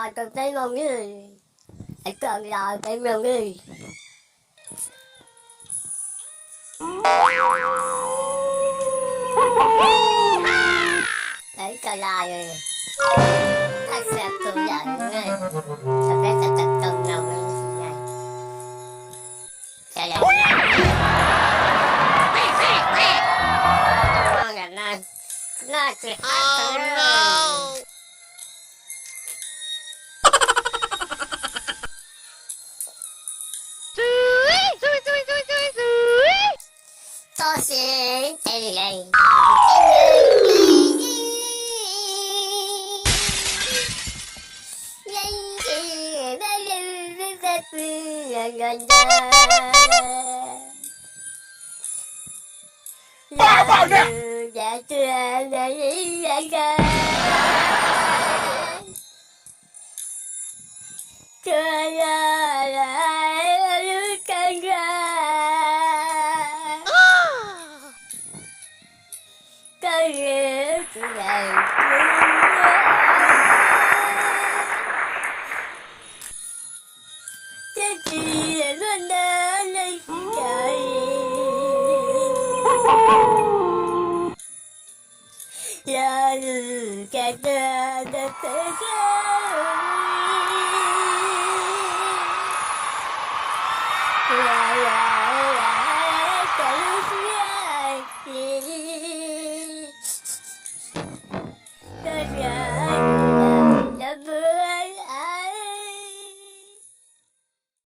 Rau peb mloog, hais kom los peb mloog. Peb cov lais, thaj xav tus yawm, rau peb cov tau tau mloog. Noj tsis qab. Txoj sia ces